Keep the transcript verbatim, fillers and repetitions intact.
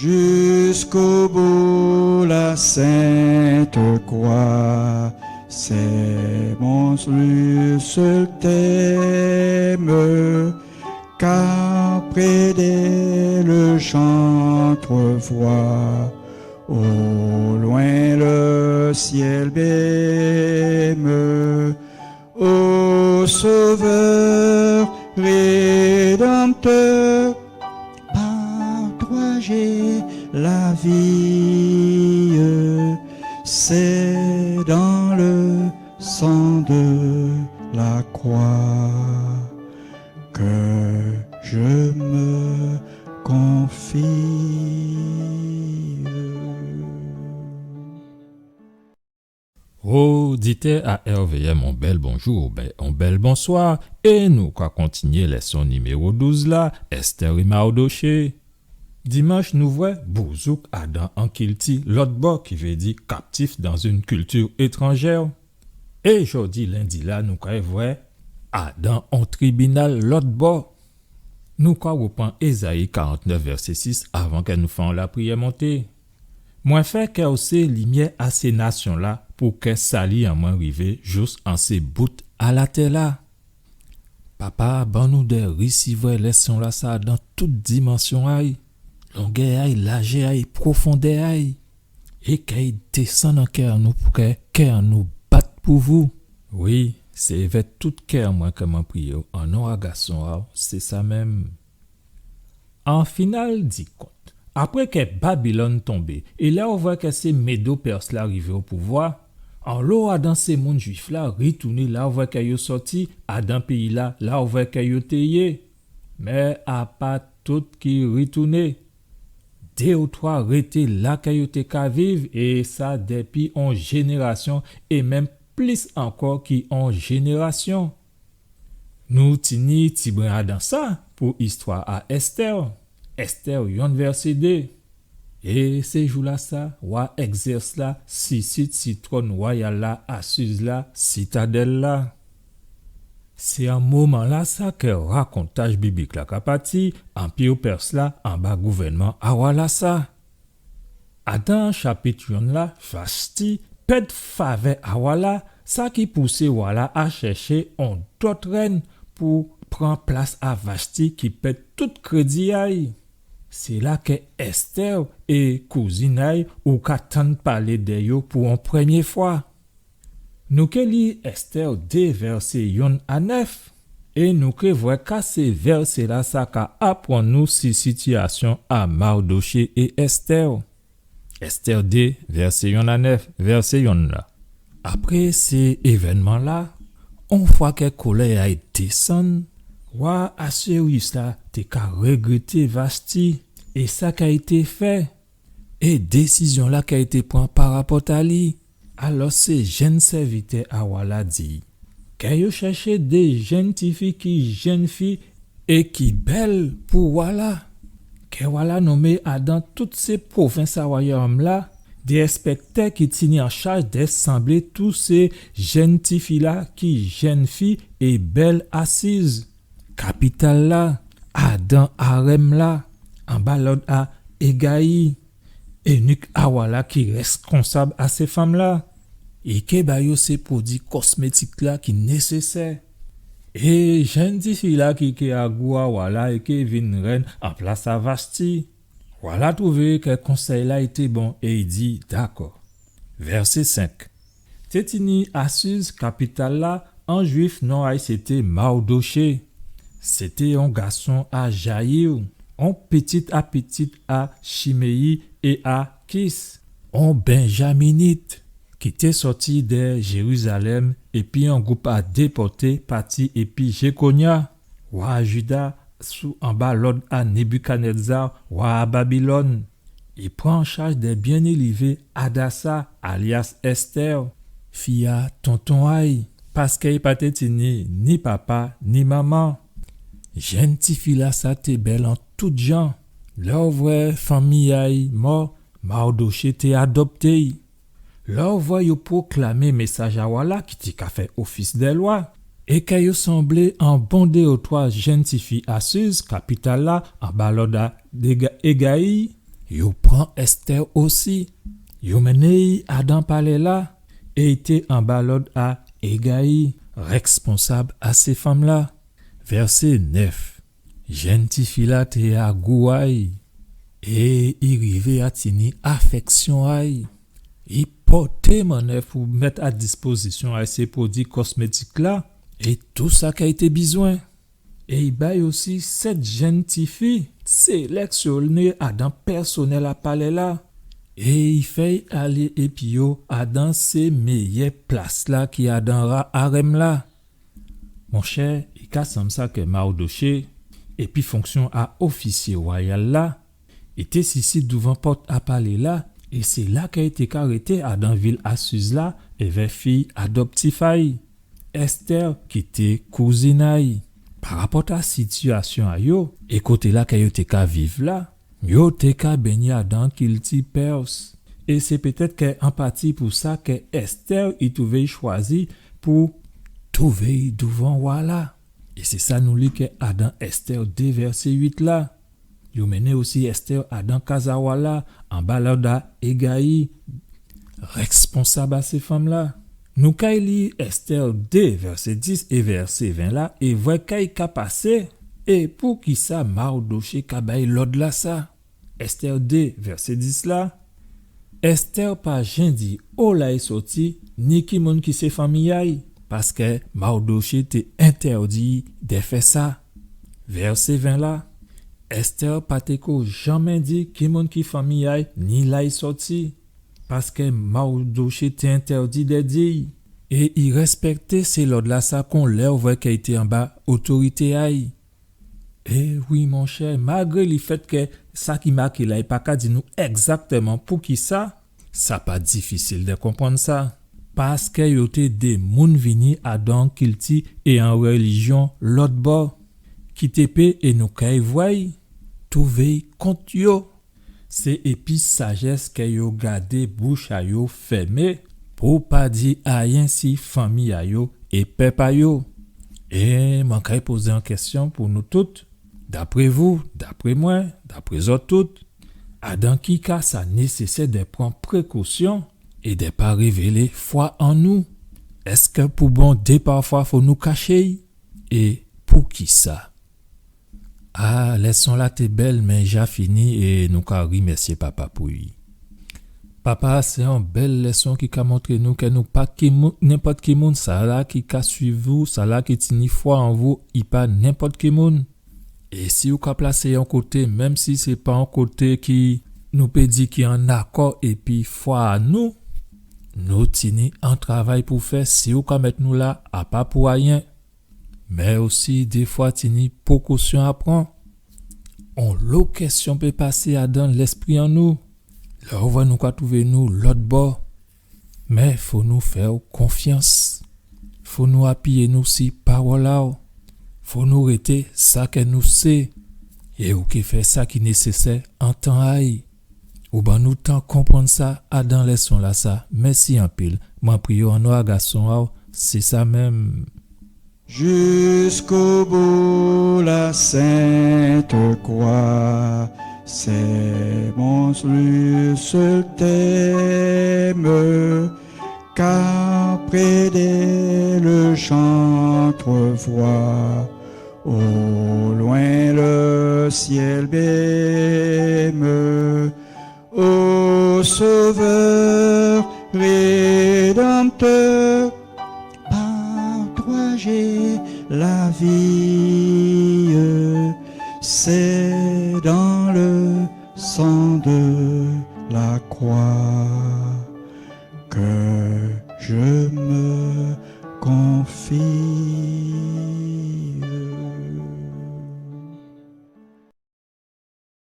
Jusqu'au bout la sainte croix, c'est mon seul thème, car près d'elle j'entrevois au loin le ciel même. Ô Sauveur rédempteur, par toi j'ai la vie, c'est dans le sang de la croix que je me confie. Oditè a R V M, on bèl bonjou, oubyen on bèl bonswa, é nou ka kontinyé lèson niméwo douz la, Esther é Mardochée. Dimanch nou vwè bouzouk adan on kilti lòt bò, ki vé di captif dans une culture étrangère. É jòdi lendi la nou ka vwè adan on tribinal lòt bò. Nou ka rèpran Ézayi karantnèf vèsé sis avan kè nou fè on lapriyè monté. Mwen fè kè ou sé limyè a sé nasyon-la pou kè sali an mwen rivé jous an sé bout a latè-la. Papa, ban nou dè risivwè lèson-lasa dan tout dimansyon a'y, longè a'y, lajè a'y, pwofondè a'y. É kè i désann an kè an nou pou kè kè an nou bat pou vou. Wi, sé èvè tout kè an mwen kè mwen priyé'w, an non a Gason a'w, sé sa menm. An final di kont, apré kè Babilòn tonbé, é la ou vwè kè sé Médo-Pèrs-la rivé o pouvwa, anlo adan sé moun Jwif-la ritouné la ou vwè kè yo sòti, adan péyi-la, la ou vwè kè yo té yé. Mé a pa tout ki ritouné. Dé ou twa rété la kè yo té ka viv, é sa dépi on jénérasyon, é menm plis ankò ki on jénérasyon. Nou tini tibren adan sa pou istwa a Estè. Estè yonn vèsé dé. É sé jou-lasa, wa Ègzès-la sisit si twòn wayal-la, asiz-la, sitadèl-la. Sé an moman-lasa kè rakontaj biblik-la ka pati, anpir Pèrs-la anba gouvènman a wa-lasa. Adan chapit yonn la, Vachti pèd favè a wa-la, sa ki pousé wa-la a chèché on dòt rèn pou pran plas a Vachti ki pèd tout krédi a'y. Sé la kè Estè é kouzin a'y ou ka tann palé dè yo pou on prèmyé fwa. Nou ké li Estè dé vèsé yonn a nèf, é nou ké vwè ka sé vèsé-lasa ka aprann nou si sitiyasyon a Mardoché é Estè. Estè dé, vèsé yonn a nèf, vèsé yonn la. Apré sé évènman-la, on fwa kè kolè a'y désann, wa Aswéris-la té ka règrété Vachti, é sa kè i té fè, é désizyon-la kè i té pran parapòt a li. Alò sé jenn sèvitè a wa-la di, kè yo chèché dé jenn tifi ki jenn fi é ki bèl pou wa-la. Kè wa-la nonmé adan tout sé pwovens a wayòm-la, dé enspèktè ki tini an chaj dè sanblé tout sé jenn tifi-la ki jenn fi é bèl asiz. Kapital-la, adan arèm-la, anba lòd a Égayi, énik a wa-la ki rèskonsab a sé fanm-la. I ké ba yo sé pwodui kosmétik-la ki nésésè. É jenn tifi-la ki ké a gou a wa-la é ké vin rèn an plas a Vachti. Wa-la touvé kè konsèy-la i té bon é i di dakò. Vèsé senk. Té tini asiz kapital-la, on Jwif non a'y sété Mardoché. Sété on gason a Jayir, on pitit a pitit a Chiméyi é a Kis, on Benjaminit, ki té sòti dè Jérizalèm, épi on gwoup a dépòté pati épi Jékonya, wa a Jida, sou anba lòd a Nébikadnèza, wa a Babilòn. I pran an chaj dè byen élivé Adasa, alyas Estè, fi a tonton a'y, paskè i pa té tini ni papa ni manman. Jenn tifi-lasa té bèl an tout jan. Lè ou vwè fanmi a'y mò, Mardoché té adopté'y. Lè ou vwè yo pwoklamé mésaj a wa-la ki té ka fè ofis dè lwa, é kè yo sanblé an bon dé ou twa jenn tifi asiz kapital-la, anba lòd a Déga-, Égayi, yo pran Estè osi. Yo mennen'y adan palè-la, é i té anba lòd a Égayi, rèsponsab a sé fanm-la. Vèsé nèf. Jenn tifi-la té a gou a'y, é i rivé a tini afèksyon a'y. I pòté mannèv pou mèt a dispozisyon a'y sé pwodui kòsmétik-la, é tou sa kè i té bizwen. É i ba'y osi sèt jenn tifi, sélèksyoné adan pèsonèl a palè-la. É i fè'y alé épi yo adan sé méyè plas-la ki adan ra-, arèm-la. Monchè, i ka sanm sa kè Mardoché, épi fonksyon a ofisyé wayal-la, i té sisit douvan pòt a palè-la, é sé la kè i té ka rété adan vil a Siz-la, èvè fi'y adoptif a'y, Estè, ki té kouzin a'y. Parapòt a sitiyasyon a yo, é koté-la kè yo té ka viv la, yo té ka bengné adan kilti pèrs. É sé pétèt kè an pati pou sa kè Estè i touvé'y chwazi pou touvé'y douvan wa-la. É sé sa nou li kè adan Estè dé vèsé uit la. Yo mennen osi Estè adan kaz a wa-la, anba lòd a Égayi, rèsponsab a sé fanm-la. Nou kay li Estè dé, vèsé dis é vèsé ven la, é vwè ka i ka pasé, é poukisa Mardoché ka bay lòd-lasa. Estè dé, vèsé dis la. Estè pa jen di ola i sòti, ni ki moun ki sé fanmi a'y, paskè Mardoché té entèdi dè fè sa. Vèsé ven la. Estè pa té ko janmen di ki moun ki fanmi a'y, ni la i sòti, paskè Mardoché té entèdi dè di'y. É i rèspèkté sé lòd-lasa kon lè ou vwè kè i té anba otorité a'y. É wi, monchè, malgré lèfèt kè sa ki maké la, i pa ka di nou ègzaktèman poukisa, sa pa difisil dè konprann sa. Paskè yo té dé moun vini adan kilti é an rèlijyon lòt bò, ki té pé, é nou kay vwè'y, touvé'y kont yo. Sé épi sajès kè yo gadé bouch a yo fèmé pou pa di ayen si fanmi a yo é pèp a yo. É mwen kay pozé an kèsyon pou nou tout. Dapré vou, dapré mwen, dapré zòt tout, adan ki ka sa nésésè dè pran prékosyon é dè pa révélé fwa an nou? Èskè pou bon dé pafwa fò nou kaché'y? É poukisa? A, lèson-la té bèl, mé i ja fini é nou ka rimèsyé Papa pou li. Papa, sé on bèl lèson ki ka montré nou kè nou pa ki moun, nenpòt ki moun, sala ki ka suiv ou, sala ki tini fwa an vou, i pa nenpòt ki moun. É si ou ka plasé on koté, menm si sé pa on koté ki nou pé di ki an akò épi fwa a nou, nou tini on travay pou fè. Si ou ka mèt nou la, a pa pou ayen. Mé osi, défwa, tini prékosyon a pran. Onlo kèsyon pé pasé adan lèspri an nou. Lè ou vwè nou ka touvé nou lòt bò. Mé fò nou fè'w konfyans. Fò nou apiyé nou si pawòl a'w. Fò nou rété sa kè nou sé. É ou ké fè sa ki nésésè an tan a'y. Ou ban nou tan konprann sa adan lèson-lasa. Mèsi anpil. Mwen priyé'w an non a Gason a'w, sé sa menm. Jusqu'au bout la sainte croix, c'est mon seul thème, car près d'elle j'entrevois au loin le ciel même. Ô Sauveur Rédempteur, par toi j'ai la vie, c'est dans le sang de la croix que je me confie.